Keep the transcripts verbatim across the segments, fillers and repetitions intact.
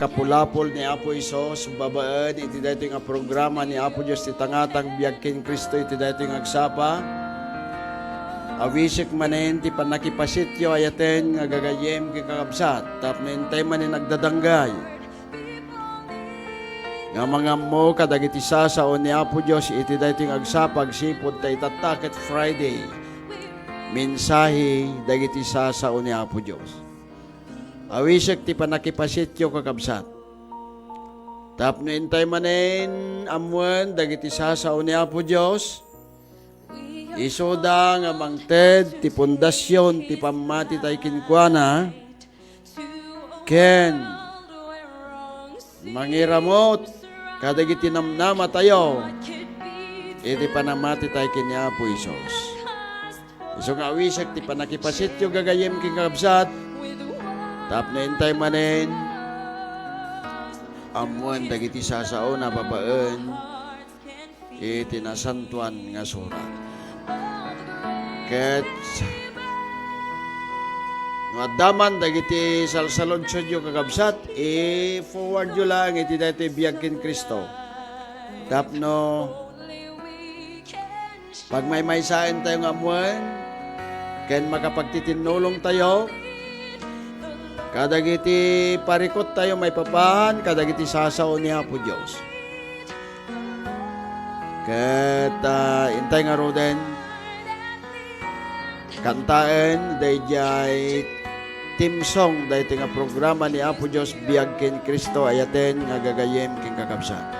Kapulapol ni Apo Jesus, babaen iti daytoy nga programa ni Apo Dios ti tangatang biag ken Cristo iti daytoy nga agsapa. Awisek manen ti pannakipasityo ayaten nga gagayyem ken kakabsat, tapno intay manen agdadanggay nga mangammo kadagiti sasao ni Apo Dios iti daytoy nga agsapa agsipud ta itatta ket Friday. Mensahe dagiti sasao ni Apo Dios. Awisek ti pannakipasityo, kakabsat. Tapno intay manen ammoen dagiti sasao ni Apo Dios, isuda nga mangted ti pundasion ti pammati tay kenkuana, ken mangiramut kadagiti namnamatayo iti panamati tay ken ni Apo Jesus. Isu nga awisek ti pannakipasityo gagayyem ken kakabsat, tapno intay manen ammoen dagiti sasaona babaen iti Nasantoan nga Surat. Ket no adda man dagiti salsaludsodyo, kakabsat, i-forwardyo laeng iti daytoy Biag ken Cristo tapno pagmaymaysaentayo nga ammoen ken makapagtitinnulongtayo kadagiti parikuttayo maipapan kadagiti sasao ni Apo Dios. Ket, ah, intay ngaruden, kantaen daydiay theme song daytoy nga programa ni Apo Dios, Biag ken Cristo, ayaten nga gagayyem ken kakabsat.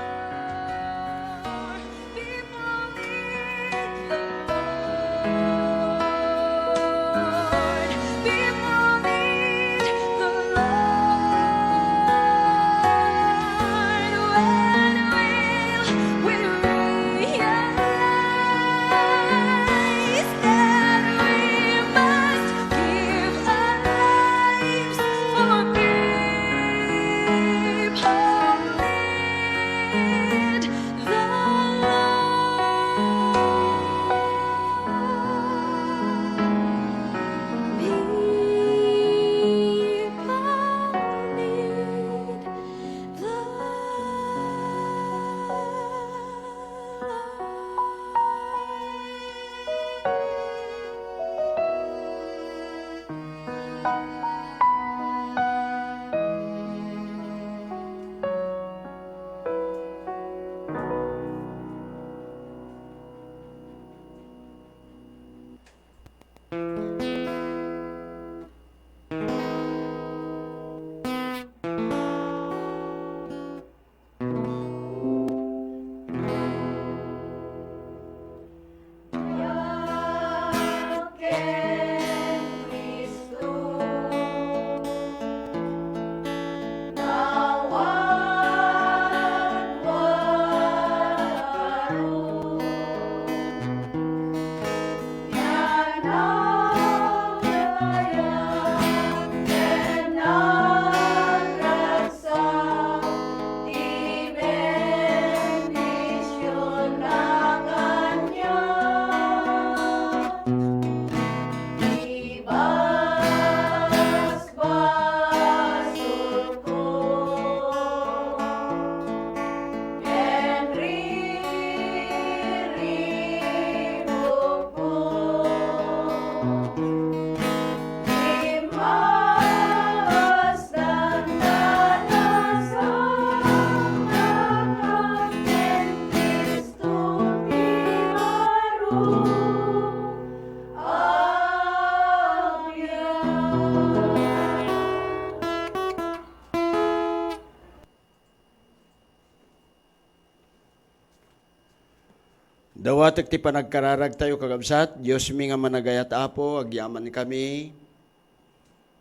Dawatek ti panagkararagtayo, kakabsat. Diosmi nga managayat, Apo, agyamankami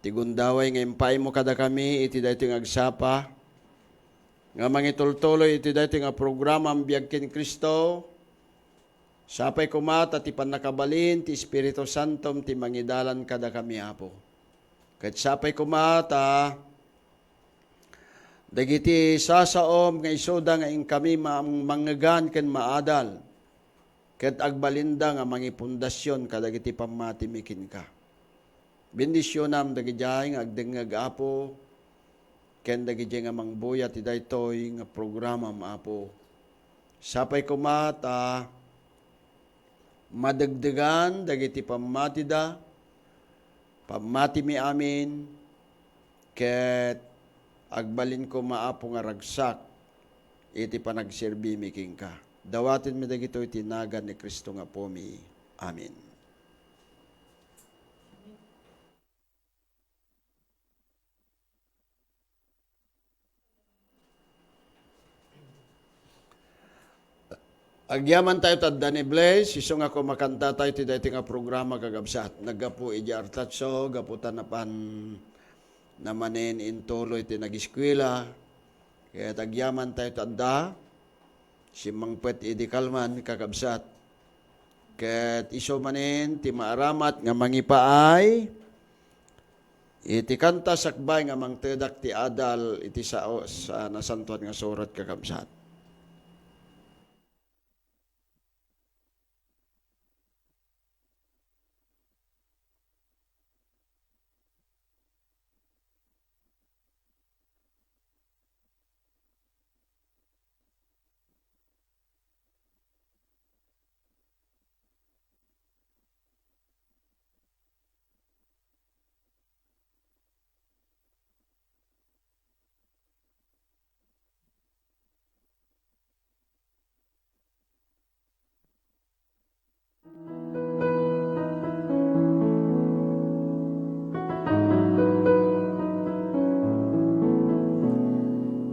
ti gundaway nga impaaymo kadakami iti daytoy nga agsapa nga mangitultuloy iti daytoy nga programa, Biag ken Cristo. Sapay koma ta ti pannakabalin ti Espiritu Santom ti mangidalan kadakami, Apo. Ket sapay koma ta dagiti sasaom nga isuda nga inkami ma-, mangngegan ken maadal, ket agbalinda nga mangipundasion kadagiti pammatimi kenka. Bendisionam dagidiay nga agdengngeg, Apo. ken dagiti nga mangbuya ti daytoy nga programam, Apo. Sapay koma ta madegdegan dagiti pammatida, pammatimi amin, ket agbalin koma, Apo, nga ragsak iti panagserbimi kenka. Dawatenmi dagitoy iti nagan ni Cristo nga Apomi. Amen. Agyaman tayo ta adda ni Blaise, isu nga kumakanta tayo ti daytoy nga programa, kakabsat. Naggapu idiay Artacho, gapu ta napan namanen intuloy ti nagiskwela. Ket agyaman tayo ta adda, simmangpet idi kalman, kakabsat. Ket isu manen ti maaramat nga mangipaay iti kanta sakbay nga mangtedak ti adal iti sao sa Nasantoan nga Surat, kakabsat.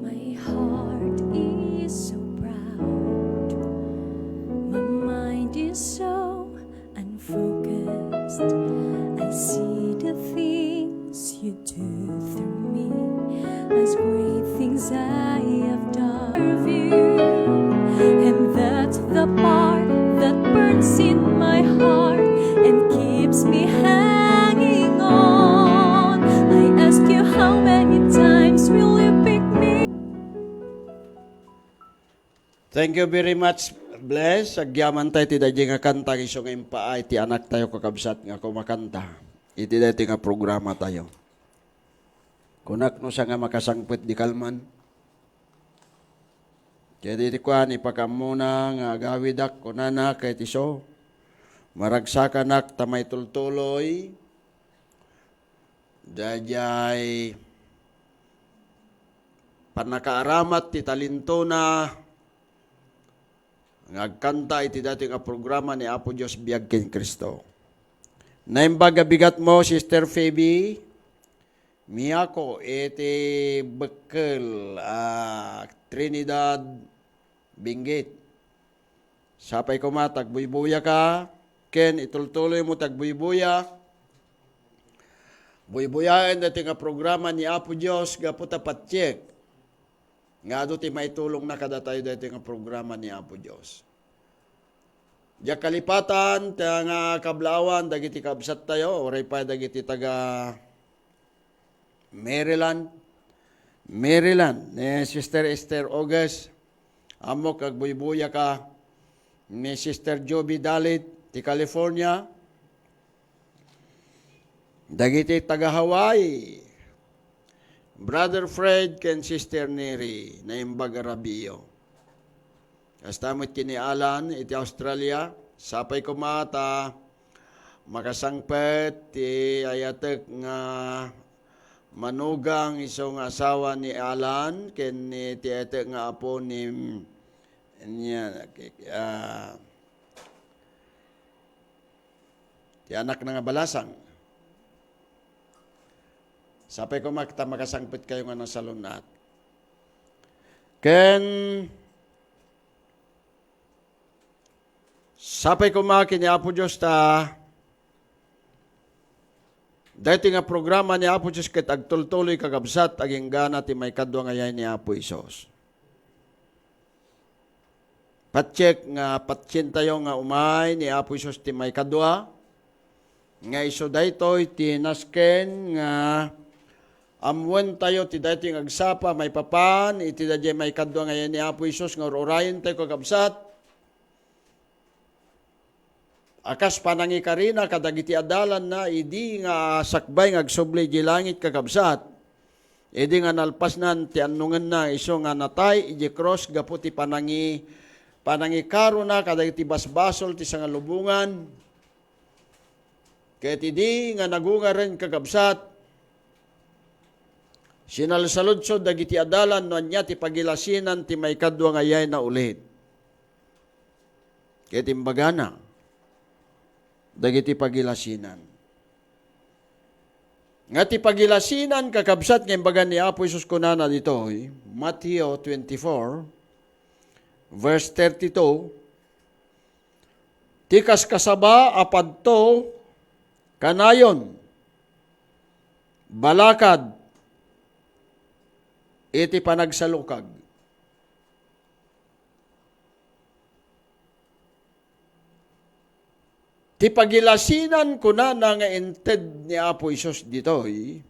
My heart is so proud, my mind is so unfocused. I see the things you do through me as great things I have done. And that's the part that burns in my heart and keeps me hanging on. I ask you, how many times will you pick me? Thank you very much, Bless. Agyaman tayo ti daydi nga kanta, isu nga impaay ti anak tayo, kakabsat, nga kumakanta iti daytoy nga programa tayo. Kunak no sa nga makasangpet di kalman. Ket iti kuan, ipakammona nga agawidak, kunana, ket isu, maragsakanak ta maitultuloy daydiay pannakaaramat ti talentona nga agkanta iti daytoy nga programa ni Apo Dios, Biag ken Cristo. Naimbag a bigatmo, Sister Phoebe Miyako, iti Bekkel, ah, Trinidad, Benguet. Sapay koma ta agbuybuyaka, ken itultuloymo ti agbuybuya. Buybuyaen daytoy nga programa ni Apo Dios gapu ta patiek nga adu ti maitulongna kadatayo daytoy nga programa ni Apo Dios. Diak kalipatan ta nga kablaawan dagiti kabsattayo, uray pay dagiti taga Maryland. Maryland, ni Sister Esther Ogas. Ammok agbuybuyaka. Ni Sister Joby Dalit ti California. Dagiti taga Hawaii, Brother Fred ken Sister Neri, Naimbag a Rabiyo. Kasta met ken ni Alan iti Australia, sapay koma ta makasangpet ti ayatek nga manugang isu nga asawa ni Alan ken ni ti ayatek nga apo ni, ni, ah, ti anakna nga balasang. Sapay koma ta makasangpetkayo nga nasalun-at. Ken sapay koma ken ni Apo Dios ta daytoy nga programa ni Apo Dios ket agtultuloy, kakabsat, aginggana ti maikadua nga yaay ni Apo Jesus. Patiek nga patientayo nga umay ni Apo Jesus ti maikadua, nga isu daytoy ti nasken nga ammoentayo ti daytoy nga agsapa maipapan iti daydiay maikadua nga yaay ni Apo Jesus nga ur-urayentayo, kakabsat, a kas panangikarina kadagiti adalanna idi nga sakbay nga agsubli idiay langit, kakabsat. Idi nga nalpasnan ti annongenna, isu nga natay idiay krus gapu ti panangi-, panangikarona kadagiti basbasol ti sangalubongan. Ket idi nga nagungaren, kakabsat, sinalsaludsod dagiti adalan no ania ti pagilasinan ti maikadua nga yayna ulit. Ket imbagana dagiti pagilasinan. Nga ti pagilasinan, kakabsat, nga imbaga ni Apo Jesus, kunana ditoy, Mateo twenty-four, verse thirty-two, "Ti kaskasaba a padto kanayon, balakad iti panagsalukag." Ti pagilasinan, kunana, nga inted ni Apo Jesus ditoy,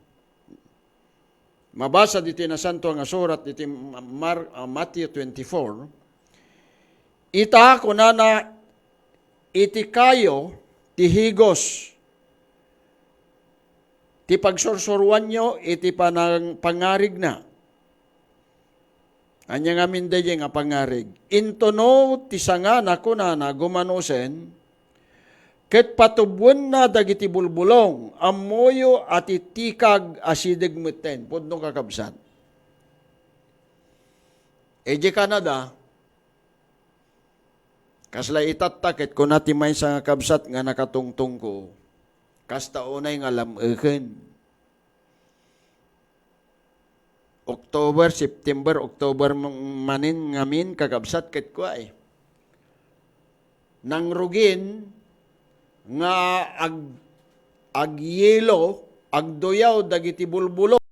mabasa ditoy Nasanto nga Surat, ditoy Mar-, ah, Mateo twenty-four, "Ita," kunana, "iti kayo ti higos ti pagsursuroanyo iti panang-, pangarigna." Ania ngamin daydiay nga pangarig? "Intuno ti sangana," kunana, "gumanusen, ket patubwenna dagiti bulbulong. Ammoyo a ti tikag asideg metten." Pudno, kakabsat. Idiay Canada, kasla itatta, ket kuna ti maysa nga kabsat nga nakatungtongko, "Kasta unay nga lam-eken." October, September, October m-, manen ngamin, kakabsat, ket kua, eh, nangrugin nga ag-, agyelo, agduyaw dagiti bulbulong.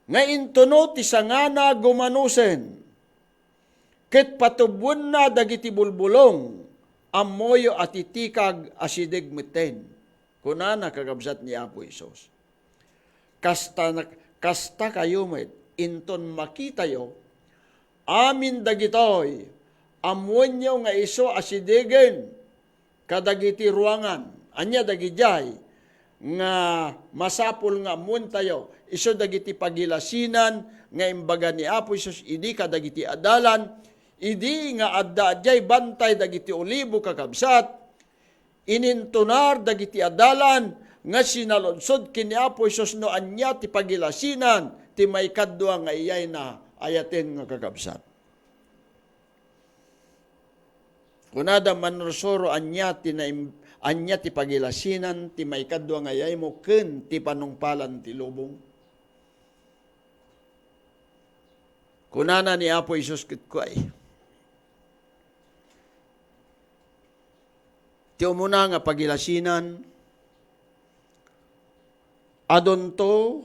Nga intuno ti sangana gumanusen, ket patubwenna dagiti bulbulong, ammoyo a ti tikag asideg metten. Kunana, kakabsat, ni Apo Jesus. Kasta, kasta kayo met, inton makitayo, amin dagitoy, ammoenyo nga isu a sidegen kadagiti ruangan. Ania dagidiay nga masapul nga ammoentayo? Isu dagiti pagilasinan nga imbaga ni Apo Jesus idi kadagiti adalan, idi nga adda diay bantay dagiti olibo, kakabsat, inintunar dagiti adalan nga sinaludsod ken ni Apo Jesus no ania ti pagilasinan ti maikadua nga iyayna. Ayaten nga kakabsat. Kunada, "Mannursuro, ania ti naim-, ania ti pagilasinan ti maikadua nga iyaymo ken ti panungpalan ti lubong?" Kunana ni Apo Jesus kenkuay, ti umuna nga pagilasinan, adunto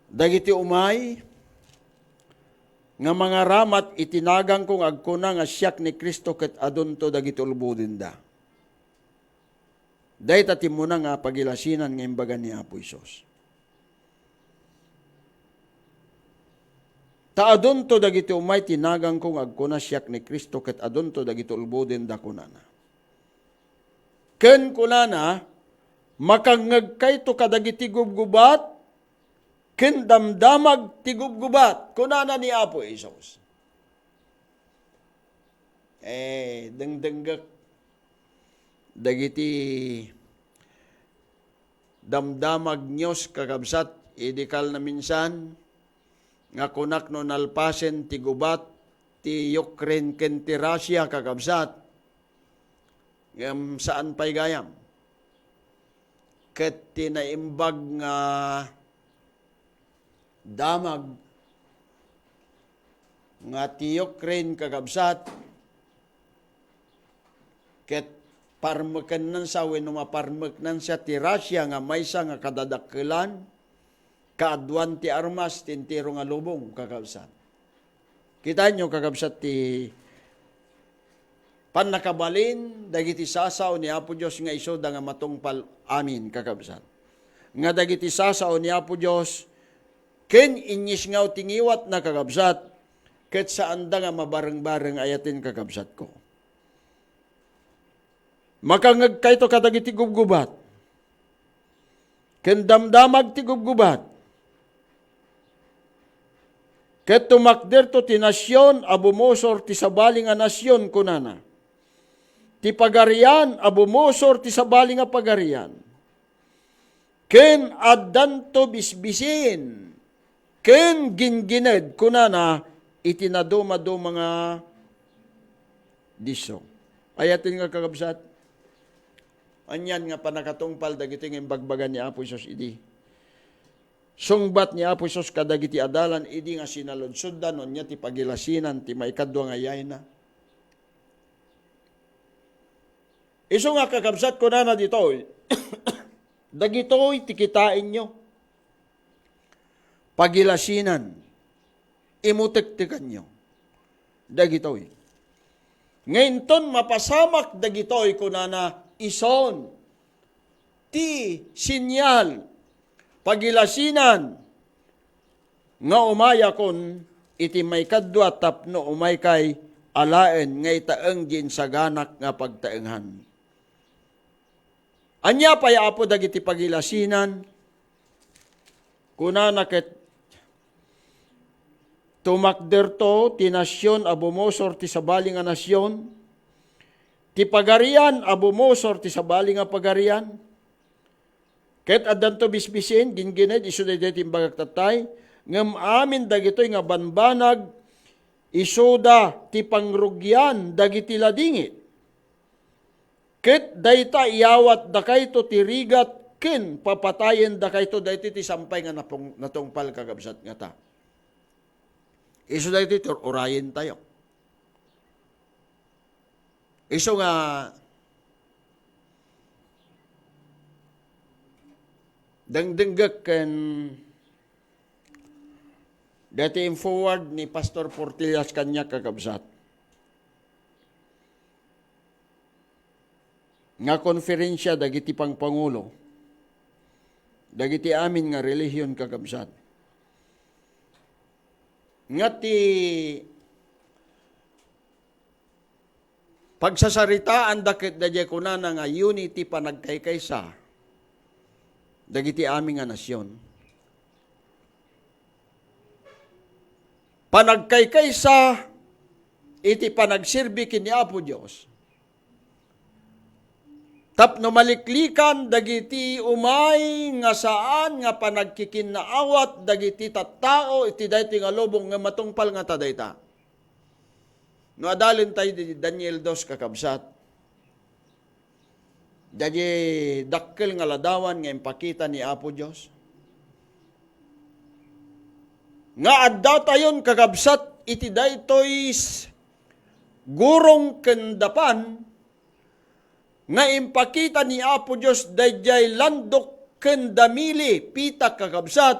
dagiti umay nga mangaramat iti nagangko nga agkuna nga siak ni Cristo ket adunto dagiti ulbodenda. Dayta ti umuna nga pagilasinan nga imbaga ni Apo Jesus. Ta adunto dagiti umay ti nagangko nga agkuna siak ni Cristo ket adunto dagiti ulbodenda kunana. Ken kunana, makangngegkayto kadagiti gubgubat ken damdamag ti gubgubat, kunana ni Apo Jesus. Eh, dengdenggek dagiti damdamag news, kakabsat, idi kalna minsan nga kunak no nalpasen ti gubat ti Ukraine ken ti Russia, kakabsat. Ngem saan pay gayam. Ket ti naimbag nga damag nga ti Ukraine, kakabsat, ket parmekennansa wenno maparmeknansa ti Russia nga maysa nga kadadakkelan, kaaduan ti armas ti entero nga lubong, kakabsat. Kitaenyo, kakabsat, ti pannakabalin dagiti sasao ni Apo Dios nga isuda nga matungpal amin, kakabsat. Nga dagiti sasao ni Apo Dios ken inyisngaw ti ngiwatna, kakabsat, ket saanda nga mabarengbareng ayaten, kakabsatko. Makangngegkayto kadagiti gubgubat ken damdamag ti gubgubat. Ket tumakderto ti nasion a bumusor ti sabali nga nasion, kunana. Ti pagarian a bumusor ti sabali nga pagarian. Ken addanto bisbisin ken gingined, kunana, iti nadumaduma nga disso. Ayaten nga, kakabsat, anian nga pannakatungpal dagiti nga imbagbaga ni Apo Jesus idi sungbat ni Apo Jesus kadagiti adalan idi nga sinaludsodda no ania ti pagilasinan ti maikadua nga yayna. Isu nga, kakabsat, kunana ditoy, dagitoy ti kitaenyo. Pagilasinan, imutektekanyo dagitoy. Nga inton mapasamak dagitoy, kunana, ison ti sinyal, pagilasinan, nga umayakon iti maikadua tapno umaykay alaen nga itaeng diay insaganak nga pagtaenghan. Ania pay, Apo, dagiti pagilasinan? Kunana ket, tumakderto ti nasion a bumusor ti sabali nga nasion, ti pagarian a bumusor ti sabali nga pagarian. Ket addanto bisbisin, gingined, isu daytoy ti imbagak tattay, ngem amin dagitoy nga banbanag, isuda ti pangrugian dagiti ladingit. Ket dayta iyawatdakayto ti rigat ken papatayendakayto. Daytoy ti sampay nga napung-, natungpal, kakabsat, ngata. Isu daytoy ti ur-urayentayo. Isu nga dengdenggek ken daytoy in-forward ni Pastor Portillas kaniak, kakabsat, nga konferensya dagiti pangpangulo dagiti amin nga relihion, kakabsat, nga ti pagsasaritaanda ket daydiay kunana nga unity, panagkaykaysa dagiti amin nga nasion. Panagkaykaysa iti panagserbi ken ni Apo Dios. Tapno maliklikan dagiti umay nga saan nga panagkikinnaawat dagiti tattao iti daytoy nga lubong nga matungpal ngata dayta. No adalen tayo di Daniel dos, kakabsat, daydiay dakkel nga ladawan nga impakita ni Apo Dios, nga addatayon, kakabsat, iti daytoy s-, gurong ken dapan nga impakita ni Apo Dios daydiay landok ken damili, pitak, kakabsat,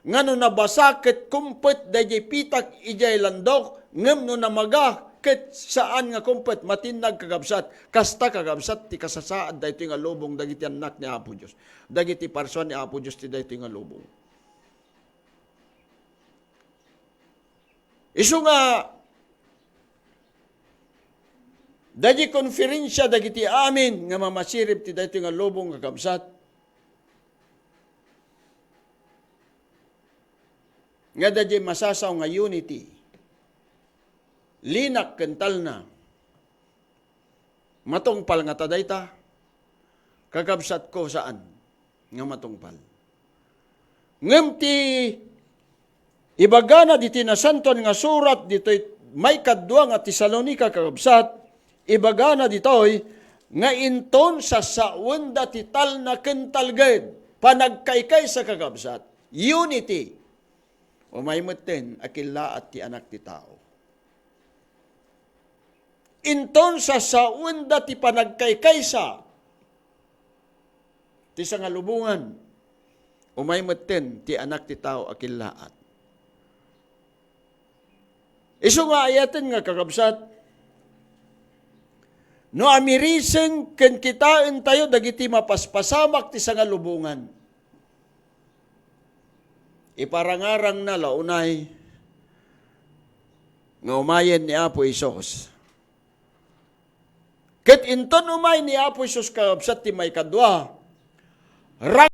nga no nabasa ket kumpet daydiay pitak idiay landok, ngem no namaga ket saan nga kumpet, matinnag, kakabsat. Kasta, kakabsat, ti kasasaad daytoy nga lubong dagiti annak ni Apo Dios, dagiti parsua ni Apo Dios ti daytoy nga lubong. Isu nga, daydi konferensia dagiti amin nga mamasirib ti daytoy nga lubong, kakabsat, nga daydi masasaw nga unity, linak ken talna, matungpal ngata dayta? Kakabsatko, saan nga matungpal. Ngem ti ibagana ditoy Nasantoan nga Surat ditoy maikadua nga Tesalonica, kakabsat, ibagana ditoy nga inton sasawenda ti talna ken talged, panagkaykaysa, kakabsat, unity, umay metten a kellaat ti Anak ti Tao. Inton sasawenda ti panagkaykaysa ti sangalubongan, umay metten ti Anak ti Tao a kellaat. Isu nga ayaten nga, kakabsat, no amiriseng ken kitaentayo dagiti mapaspasamak ti sangalubongan, iparangarangna la unay nga umayen ni Apo Jesus. Ket inton umay ni Apo Jesus, kakabsat, ti maikadua, rag-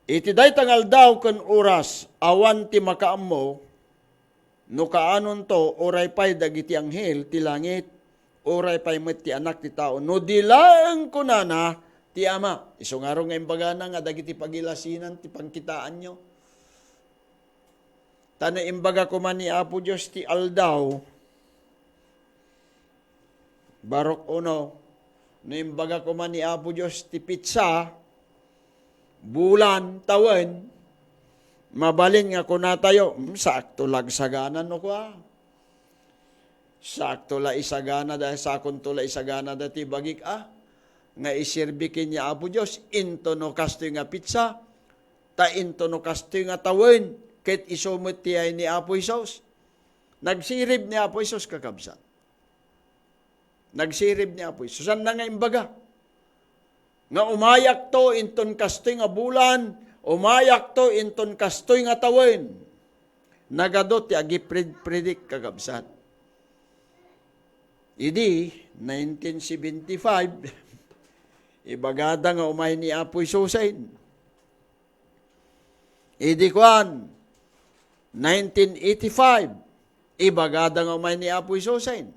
Iti dayta nga aldaw ken oras, awan ti makaammo no kaanonto, uray pay dagiti anghel ti langit, uray pay met ti Anak ti Tao, no di laeng kunana ti Ama. Isu ngarud nga imbagana nga dagiti pagilasinan ti pangkitaanyo. Ta no imbaga koma ni Apo Dios ti aldaw, barok uno, no imbaga koma ni Apo Dios ti petsa, bulan, tawen, mabalin nga kunatayo, "Hmm, sakto la agsagana no kua. Sakto la isagana da, sakonto la isagana da ti bagik a, nga iserbi ken ni Apo Dios, into no kastoy nga petsa, ta into no kastoy nga tawen, ket isu met ti ay ni Apo Jesus." Nagsirib ni Apo Jesus, kakabsat. Nagsirib ni Apo Jesus. Saan na nga imbaga? Nga umayakto inton kastoy nga bulan, umayakto inton kastoy nga tawen. Nagadu ti agipredpredict, kakabsat. Idi nineteen seventy-five, ibagada nga umay ni Apo Jesusen. Idi kuan, nineteen eighty-five, ibagada nga umay ni Apo Jesusen.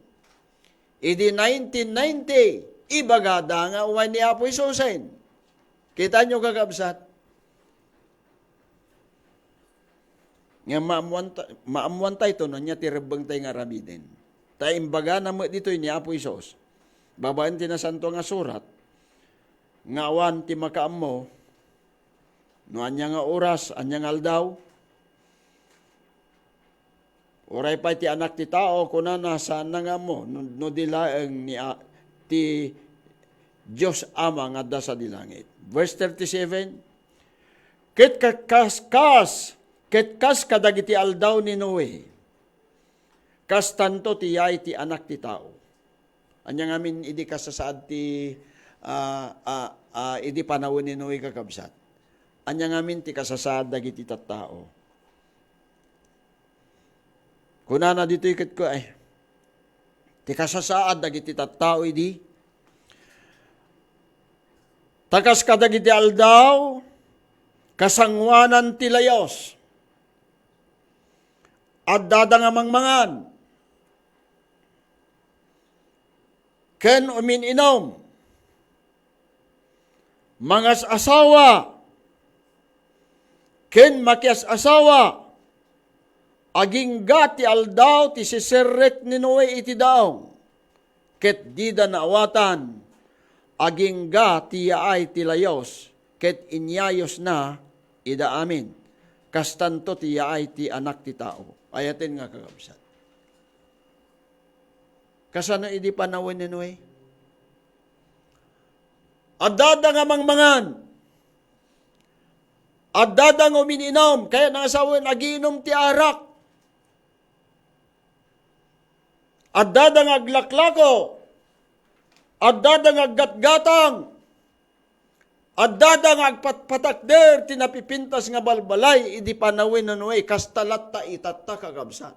Idi nineteen ninety, ibagada nga umay ni Apo Jesusen. Kita nyo, kakabsat? Nga maammuan ta-, maammuan tayo to, no, ania ti rebbeng tayo nga aramiden. Ta imbagana met ditoy ni Apo Jesus, babaen ti Nasanto nga Surat, nga awan ti makaammo, no ania nga oras, ania nga aldaw, uray pay ti Anak ti Tao, kunana, saanna nga ammo, no, no di laeng ni a-, ti Dios Ama nga adda sadi langit. Verse thirty-seven, Ket ka-, kas, kas, ket kas kadagiti aldaw ni Noe, kastanto ti yaay ti Anak ti Tao. Ania ngamin idi kasasaad ti, ah, ah, ah, idi panawen ni Noe, kakabsat? Ania ngamin ti kasasaad dagiti tattao? Kunana ditoy ket ko, ay, ti kasasaad dagiti tattao idi, ta kas kadagiti aldaw, kasangoanan ti layus. Addada nga mangmangan ken umin-inum, mangas-asawa ken makias-asawa, agingga ti aldaw ti siserrek ni Noe iti daong, ket dida naawatan, agingga ti yaay ti layus, ket inyayusna ida amin. Kastanto ti yaay ti Anak ti Tao. Ayaten nga, kakabsat. Kasano idi panawen ni Noe? Addada nga mangmangan. Addada nga umin-inum, kayatna nga sawen, agiinum ti arak. Addada nga aglaklako. Addada nga aggatgatang. Addada nga agpatpatakder ti napipintas nga balbalay idi panawen ni Noe, kasta latta itatta, kakabsat.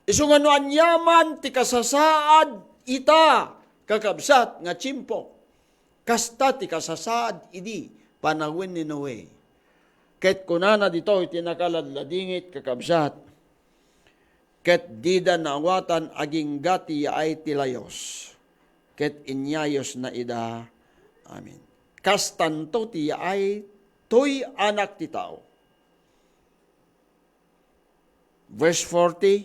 Isu nga no aniaman ti kasasaad ita, kakabsat, nga tiempo, kasta ti kasasaad idi panawen ni Noe. Ket kunana ditoy ti nakaladladingit, kakabsat, ket dida naawatan agingga ti yaay ti layus, ket inyayusna ida amin. Kastanto ti yaay toy Anak ti Tao. Verse forty,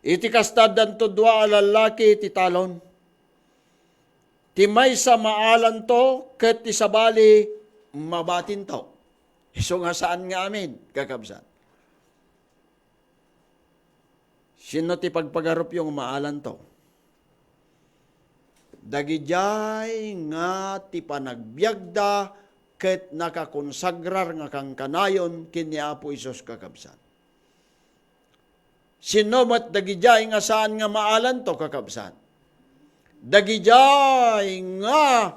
Iti kasta, addanto dua a lallaki ti talon. Ti maysa maalanto, ket ti sabali mabatinto. Isu nga saan nga amin, kakabsat. Sino ti pagpagarupyo nga maalanto? Dagidiay nga ti panagbiagda ket nakakonsagrar nga kankanayon ken ni Apo Jesus, kakabsat. Sino met dagidiay nga saan nga maalanto, kakabsat? Dagidiay nga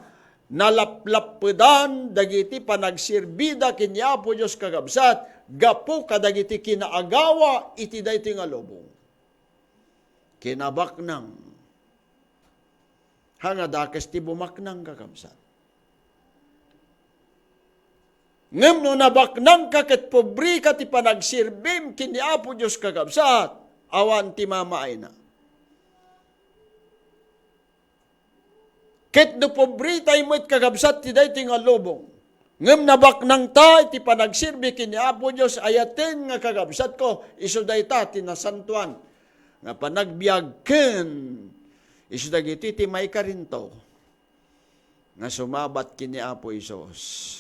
nalaplappedan dagiti panagserbida ken ni Apo Dios, kakabsat, gapu kadagiti kinaagawa iti daytoy nga lubong. Kinabaknang. Ha, nga dakes ti bumaknang, kakabsat. Ngem no nabaknangka ket pobreka ti panagserbim ken ni Apo Dios, kakabsat, awan ti mamaayna. Ket no pobre tay met, kakabsat, ti daytoy nga lubong, ngem nabaknangta iti panagserbi ken ni Apo Dios, ayaten nga, kakabsatko, isu dayta ti nasantoan nga panagbiag ken isu dagiti ti maikarinto nga sumabat ken ni Apo Jesus.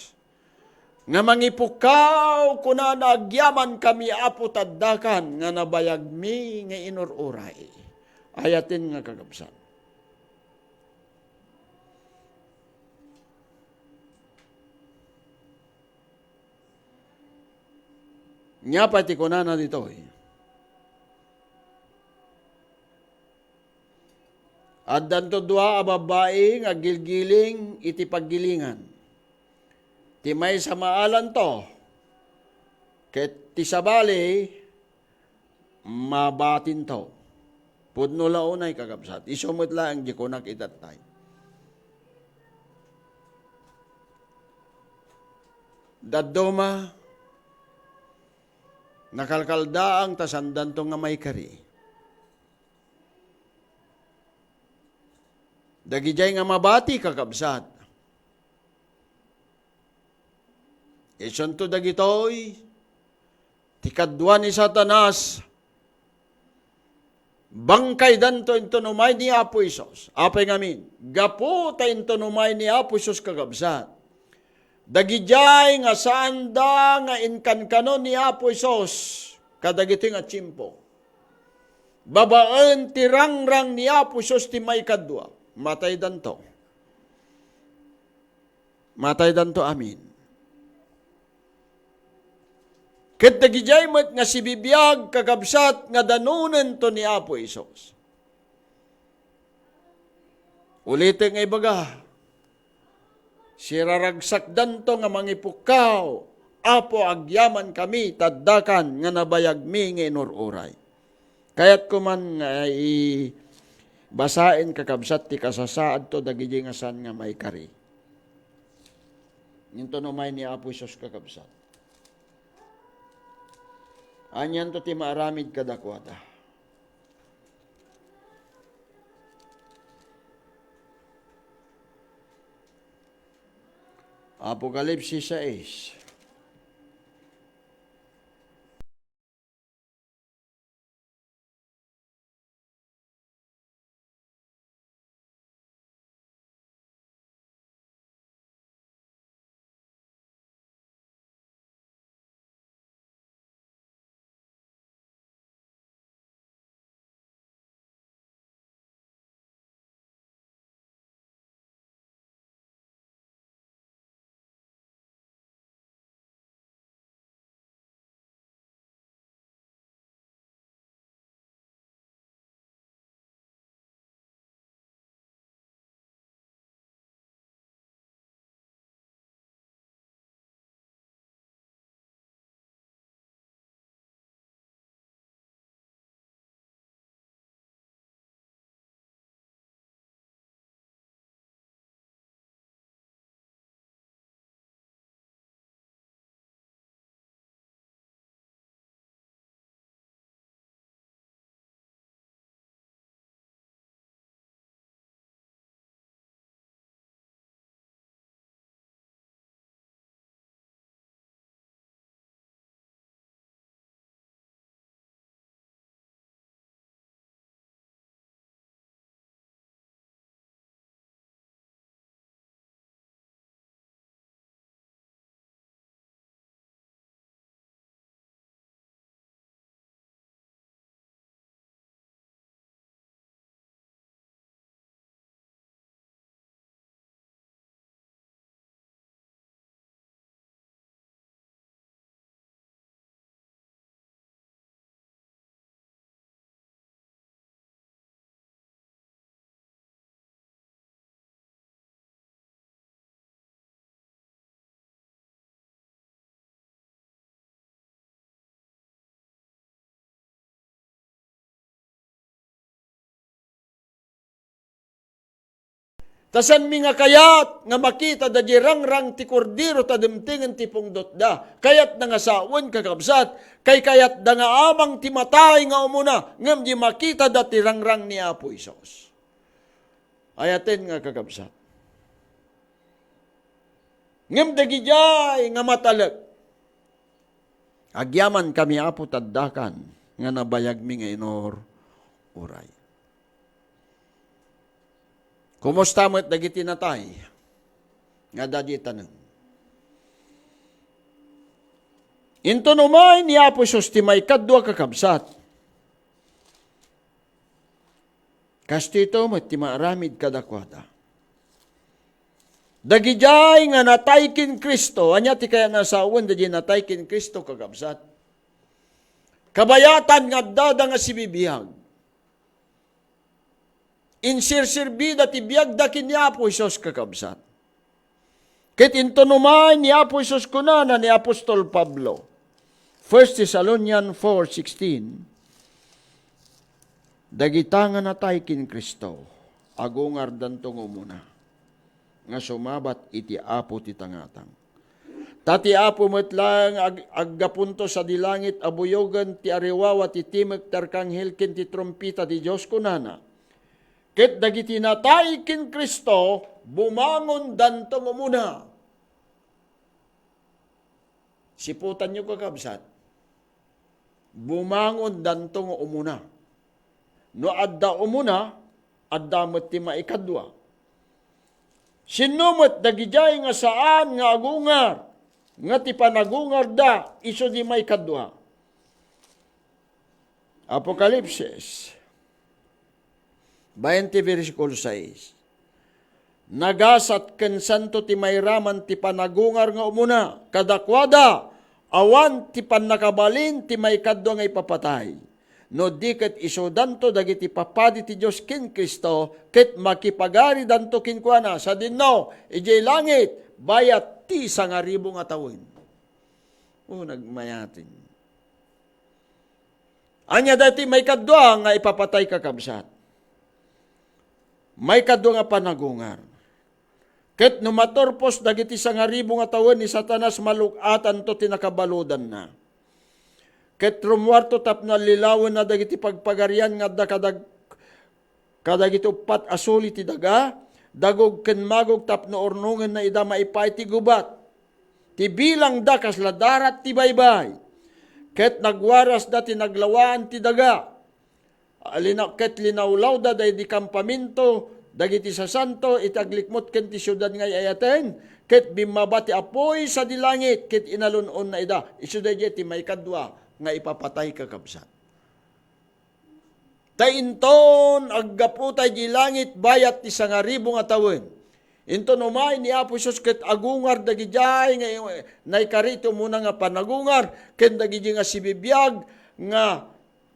Nga mangipukaw, kunana, agyamankami, Apo, ta addakan nga nabayagmi nga inur-uray. Ayaten nga, kakabsat. Nia pay ti kunana ditoy. Addanto dua a babbai nga aggilgiling iti paggilingan. Ti maysa maalanto, ket ti sabali, mabatinto. Pudno la unay, kakabsat. Isu met laeng ti kunak itattay. Dadduma, nakalkaldaang ta saandanto nga maikari. Dagidiay nga mabati, kakabsat, isunto dagitoy ti kadua ni Satanas, bangkaydanto inton umay ni Apo Jesus. Apay ngamin? Gapu ta inton umay ni Apo Jesus, kakabsat, dagidiay nga saanda nga inkankano ni Apo Jesus kadagitoy nga tiempo. Babaen ti rangrang ni Apo Jesus ti maikadua, mataydanto. Mataydanto amin. Ket dagidiay met nga sibibiag, kakabsat, nga danonento ni Apo Jesus. Ulitek nga ibaga, siraragsakdanto nga mangipukkaw, Apo, agyamankami, ta addakan nga nabayagmi nga inur-uray. Kayatko man nga i-, basaen, kakabsat, ti kasasaadto dagidi nga saan nga maikari. Inton umay ni Apo Jesus, kakabsat, anianto ti maaramid kadakuada? Apokalipsis sais. Ta saanmi nga kayat nga makita daydiay rangrang ti Kordero ta dimtengen ti pungtotda. Kayatda nga sawen, kakabsat, kaykayatda nga amang ti matay nga umuna, ngem di makitada ti rangrang ni Apo Jesus. Ayaten nga, kakabsat. Ngem dagidiay nga matalek, agyamankami, Apo, ta addakan nga nabayagmi nga inur-uray. Kumusta met dagiti natay nga adda diay tanem? Inton umay ni Apo Jesus ti maikadua, kakabsat, kastoy met ti maaramid kadakuada. Dagidiay nga natay ken Cristo, ania ti kayatna a sawen daydiay natay ken Cristo, kakabsat? Kabayatan nga addada nga sibibiag. Insirsirbida ti biagda ken ni Apo Jesus, kakabsat. Ket inton umay ni Apo Jesus, kunana ni apostol Pablo, First Thessalonians four sixteen, "Dagita nga natay ken Cristo, agungardanto nga umuna, nga sumabat iti Apo ti tangatang." Ta ti Apo met laeng ag-, aggapunto sadi langit a buyogen ti ariwawa, ti timek ti arkanghel ken ti trumpeta ti Dios, kunana, "Ket dagiti natay ken Cristo, bumangondanto nga umuna." Siputanyo, kakabsat, bumangondanto nga umuna. No adda umuna, adda met ti maikadua. Sinno met dagidiay nga saan nga agungar, nga ti panagungarda isu di maikadua? Apokalipsis bainte, bersikulo sais. Nagasat ken santo ti mairaman ti panagungar nga umuna kadakuada, awan ti pannakabalin ti maikadua nga ipapatay. No di ket isudanto dagiti papadi ti Dios ken Cristo, ket makipagaridanto kenkuana sadinno idiay langit, bayat ti sangaribu nga tawen. O, nagmayaten. Ania daytoy maikadua nga ipapatay, kakabsat? Maikadua nga panagungar. Ket no maturpos dagiti sangaribu nga tawen ni Satanas, malug-atanto ti nakabaludanna. Ket rummuarto tapno allilawenna dagiti pagpagarian nga adda kadag-, kadagiti uppat a suli ti daga, dagog ken magog tapno urnongenna ida maipaay ti gubat. Ti bilangda kasla darat ti baybay. Ket nagwarasda ti naglawaan ti daga. Lina-, ket linawlawda daydi kampamento dagiti sasanto iti aglikmut ken ti siudad nga ay-ayaten, ket bimmaba ti apuy sadi langit, ket inalun-onna ida. Isu daydiay ti maikadua nga ipapatay, kakabsat. Ta inton aggaputa idiay langit bayat ti sangaribu nga tawen, inton umay ni Apo Jesus ket agungar dagidiay nga naikari ti umuna nga panagungar ken dagidiay nga sibibiag nga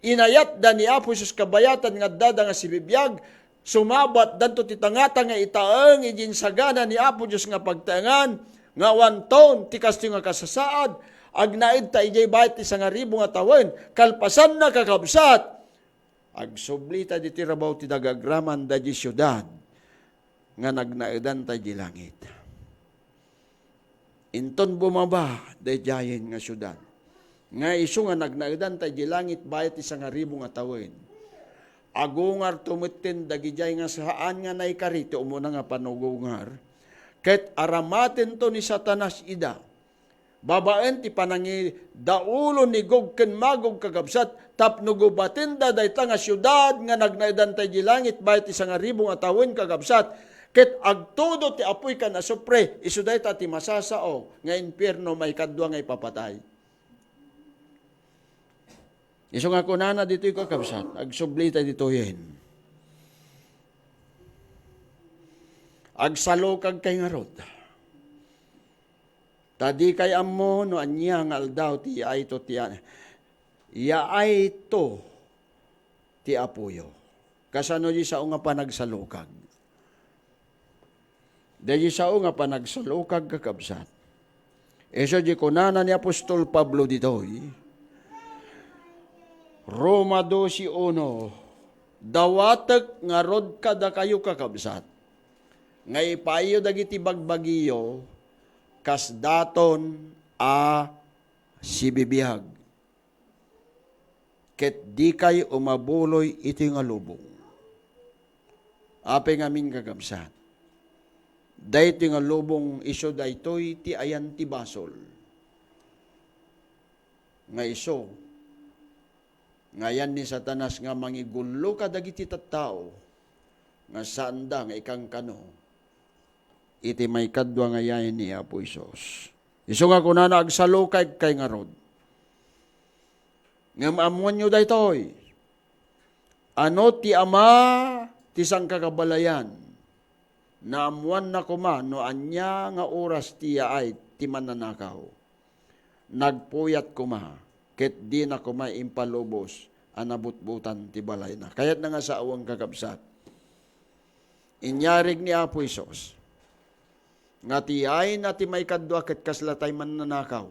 inayatda ni Apo Jesus kabayatan nga addada nga sibibiag, sumabatdanto ti tangata nga itaeng iti insagana ni Apo Dios nga pagtaengan, nga awanton ti kastoy nga kasasaad, agnaedta idiay bayat ti sangaribu nga tawen. Kalpasanna, kakabsat, agsublita ditoy rabaw ti daga agraman daydi siudad nga nagnaedanta idiay langit. Inton bumaba daydiayen nga siudad, nga isu nga nagnaedanta idiay langit bayat ti sangaribu nga tawen, agungarto metten dagidiay nga saan nga naikari ti umuna nga panagungar, ket aramatento ni Satanas ida, babaen ti panangidaulon ni Gog ken Magog, kakabsat, tapno gubatenda dayta nga siudad nga nagnaedanta idiay langit bayat ti sangaribu nga tawen, kakabsat, ket agtudo ti apuy ken asupre. Isu dayta ti masasao nga impierno, maikadua nga ipapatay. Isu nga kunana ditoy, kakabsat, agsublita ditoyen. Agsalukagkay ngarud. Ta dikay ammo no ania nga aldaw ti yaayto ti a-, yaayto ti apoyo. Kasano di sao nga panagsalukag? Daydi sao nga panagsalukag, kakabsat. Isu di kunana ni apostol Pablo ditoy, Roma doce uno, "Dawatek ngarud kadakayo, kakabsat, nga ipaayyo dagiti bagbagiyo kas daton a sibibiag, ket dikay umabuloy iti nga lubong." Apay ngamin, kakabsat? Daytoy nga lubong isu daytoy ti ayan ti basol. Nga isu nga ayan ni Satanas nga mangigullo kadagiti tattao nga saanda nga ikankano iti maikadua nga yayen ni Apo Jesus. Isu nga kunana, "Agsalukagkay ngarud." Ngem ammoanyo daytoy, ano ti ama ti sangkakabalayan, naammoanna koma no ania nga oras ti yaay ti mannanakaw. Nagpuyat koma, ket dina koma impalubos a nabutbutan ti balayna. Kayatna nga sawen, kakabsat, Inyareg ni Apo Jesus nga ti yayna ti maikadua ket kasla tay mannanakaw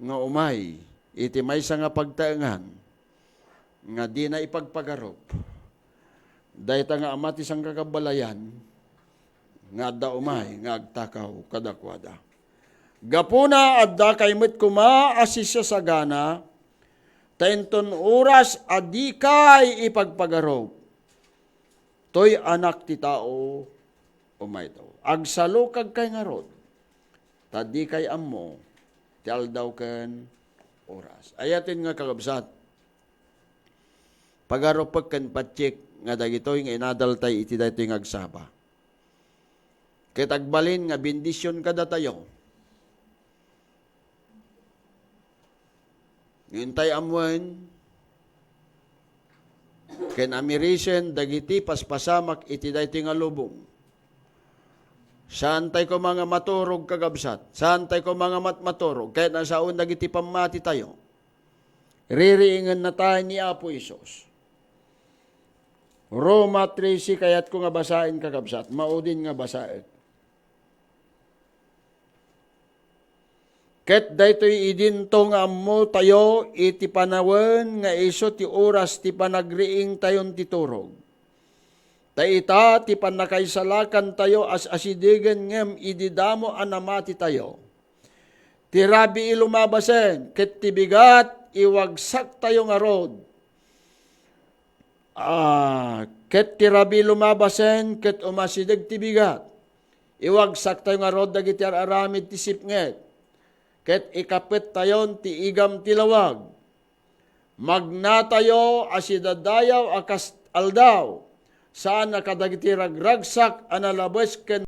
nga umay iti maysa nga pagtaengan nga dina ipagpagarup dayta nga ama ti sangkakabalayan nga adda umay nga agtakaw kadakuada. Gapuna, addakay met koma a sisiasagana, ta inton oras a dikay ipagpagarup, toy Anak ti Tao umayto. Agsalukagkay ngarud, ta dikay ammo ti aldaw ken oras. Ayaten nga, kakabsat, pagarupek ken patiek nga dagitoy nga inadaltay iti daytoy nga agsaba. Ket agbalin nga bendision kadatayo. Ngem tay ammoen ken amirisen dagiti paspasamak iti daytoy nga lubong. Saantay koma nga maturog, kakabsat. Saantay koma nga matmaturog. Ket nasaon dagiti pammatitayo. Ririingennatayo ni Apo Jesus. Roma trese, kayatko nga basaen, kakabsat. Maudin nga basaek. Ket daytoy idinto nga ammotayo iti panawen nga isu ti oras ti panagriingtayon ti turog. Ta ita ti pannakaisalakantayo as asidegen ngem idi damo a namatitayo. Ti rabii lumabasen, ket ti bigat iwagsaktayo ngarud. Ah, ket ti rabii lumabasen, ket umasideg ti bigat. Iwagsaktayo ngarud dagiti ar-aramid ti sipnget, ket ikapettayon ti igam ti lawag. Magnatayo a sidadayaw a kas aldaw, saan a kadagiti ragragsak a nalabes ken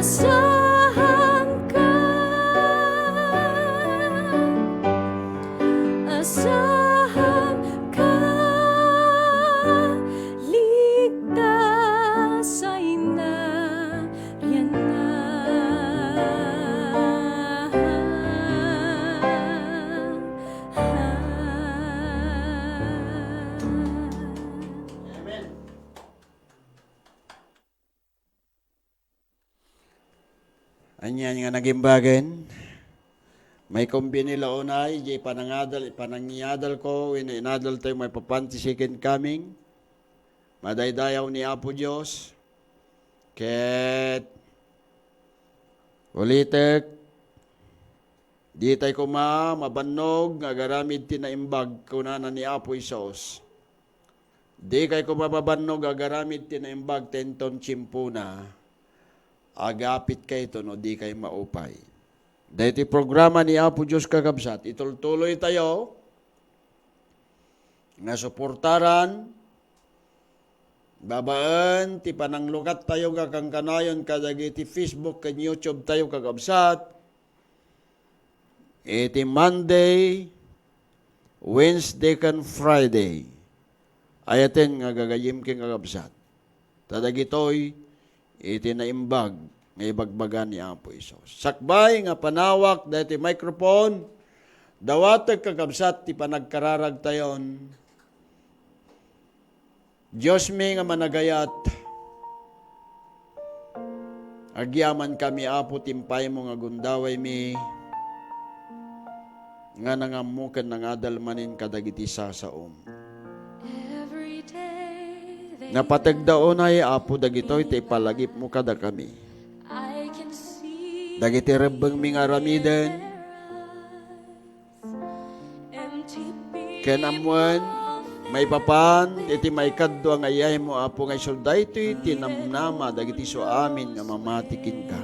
Asahanka, asahanka, ligtas ay narianna. Amen. Anian nga nagimbagen, maikumbini la unay, diay panangadal, panangiadal ko, wenno inadal tayo maipapan ti second coming. Madaydayaw ni Apo Dios, ket ulitek, Ditay koma mabannog nga agaramid ti naimbag, kunana ni Apo Jesus. Dikay koma mabannog nga agaramid ti naimbag ta inton tiempona, agapitkayto no dikay maupay. Daytoy programa ni Apo Dios, kakabsat, itultuloytayo nga suportaran babaen ti pananglukattayo nga kankanayon kadagiti Facebook ken YouTube tayo, kakabsat. Iti Monday, Wednesday, ken Friday, ayaten nga gagayyem ken kakabsat. Ta dagitoy iti naimbag nga ibagbaga ni Apo Jesus. Sakbay nga panawak daytoy microphone, dawatek, kakabsat, ti panagkararagtayon. Diosmi nga managayat, agyamankami, Apo, ti impaymo nga gundawaymi nga nangammo ken nangadal manen kadagiti sasaom. Napategda unay, Apo, dagitoy ti ipalagipmo kadakami. Dagiti rebbengmi nga aramiden, ken ammoen, maipapan iti maikadua nga iyaymo, Apo, nga isu daytoy ti namnama dagiti isuamin nga mamati kenka.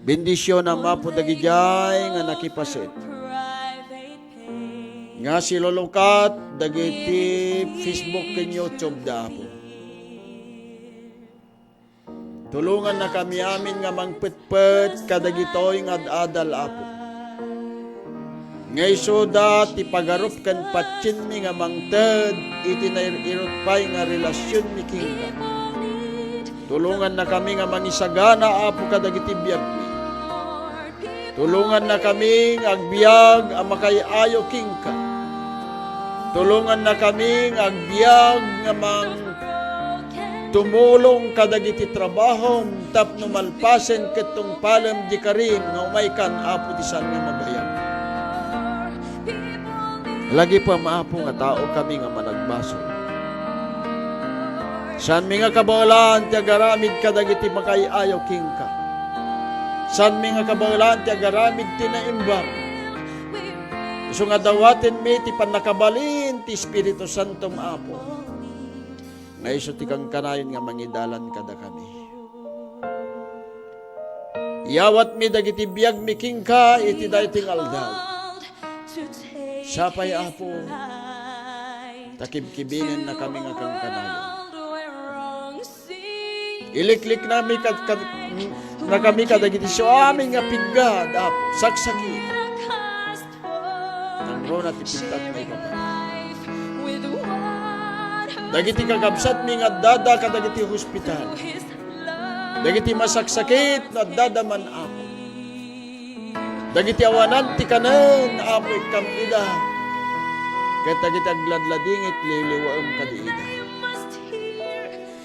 Bendisionam, Apo, dagidiay nga nakipaset nga silulukat dagiti Facebook ken YouTube da, Apo. Tulongannakami amin nga mangpetpet kadagitoy nga ad-adal, Apo. Nga isuda ti pagarup ken patienmi nga mangted iti nair-irut pay nga relasionmi kenka. Tulongannakami nga mangisagana, Apo, kadagiti biagmi. Tulongannakami nga agbiag a makaay-ayo kenka. Tulongannakami nga agbiag nga mang tumulong kadagiti trabahom tapno malpasen ket tungpalem di karim nga umaykan, Apo, ti saan nga mabayag. Lagipem, Apo, nga taokami nga managbasol. Saanmi nga kabaelan ti agaramid kadagiti makaay-ayo kenka. Saanmi nga kabaelan ti agaramid ti naimbag. Isu nga dawatenmi ti pannakabalin ti Espiritu Santom, Apo, nga isu ti kankanayon nga mangidalan kadakami. Iyawatmi dagiti biagmi kenka iti daytoy nga aldaw. Sapay, Apo, ta kibkibinennakami nga kankanayon. Ilikliknami kad-, kad-, nakami kadagiti isuamin nga piggad, Apo, saksakit. Nangruna ti pintat nga ipapatay. Dagiti kakabsatmi nga addada kadagiti hospital. Dagiti masaksakit no addada man, Apo. Dagiti awanan ti kanen, Apo, ikkam ida. Ket dagiti agladladingit, liwliwaem kadi ida.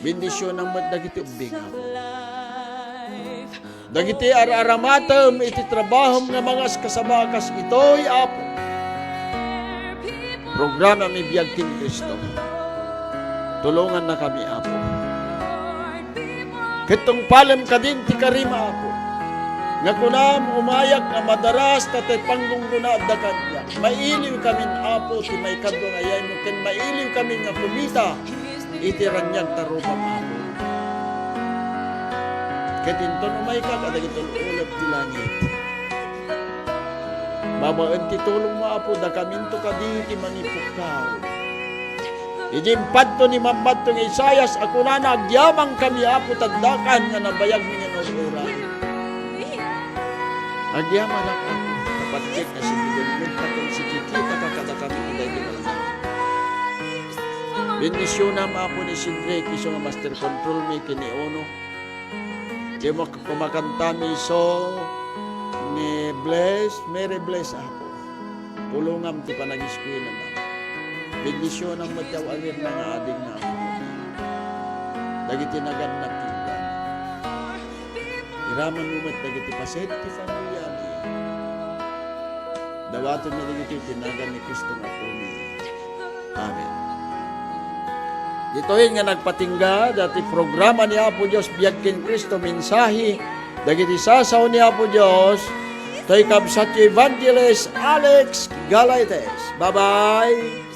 Bendisionam met dagiti ubbing, Apo. Dagiti ar-aramatem iti trabahom nga mangaskasaba kas itoy, Apo. Programami Biag ken Cristo. Tulongannakami, Apo. Ket tungpalem kadin ti karima, Apo, nga kunam, umayak nga madaras ta ti panggunggonaadda kaniak. Mailiwkamin, Apo, ti maikadua nga iyaymo, ken mailiwkamin nga kumita iti raniag tarubam, Apo. Ket inton umayka kadagiti ulep ti langit, babaen ti tulongmo, Apo, dakaminto kadi ti mangipukkaw. Idi impadto ni Mammadto nga Isaias a kunana, "Agyamankami, Apo, ta addakan nga nabayagmi nga naur-uray." Agyamanak, Apo, kapatgek nga si Miguel, nagpatay si kikita ka kadakami daydi nga aldaw. Bendisionam, Apo, ni Cedric, isu nga master control mi, ken ni Ono. Ket mak-, kumakantami isu ni Bless, Mary Bless, Apo. Pulongam ti panagiskuelam, Apo. Bendisionam met ti aw-awirna nga adingna, Apo. Dagiti naganna ti iban. Iramanmo met dagiti paset ti familiami. Dawatenmi dagitoy iti nagan ni Cristo nga Apomi. Amen. Ditoy nga nagpatingga dati programa ni Apo Dios, Biag ken Cristo, mensahe dagiti sasao ni Apo Dios, toy kabsatyo Evangelist Alex Galaites. Bye-bye!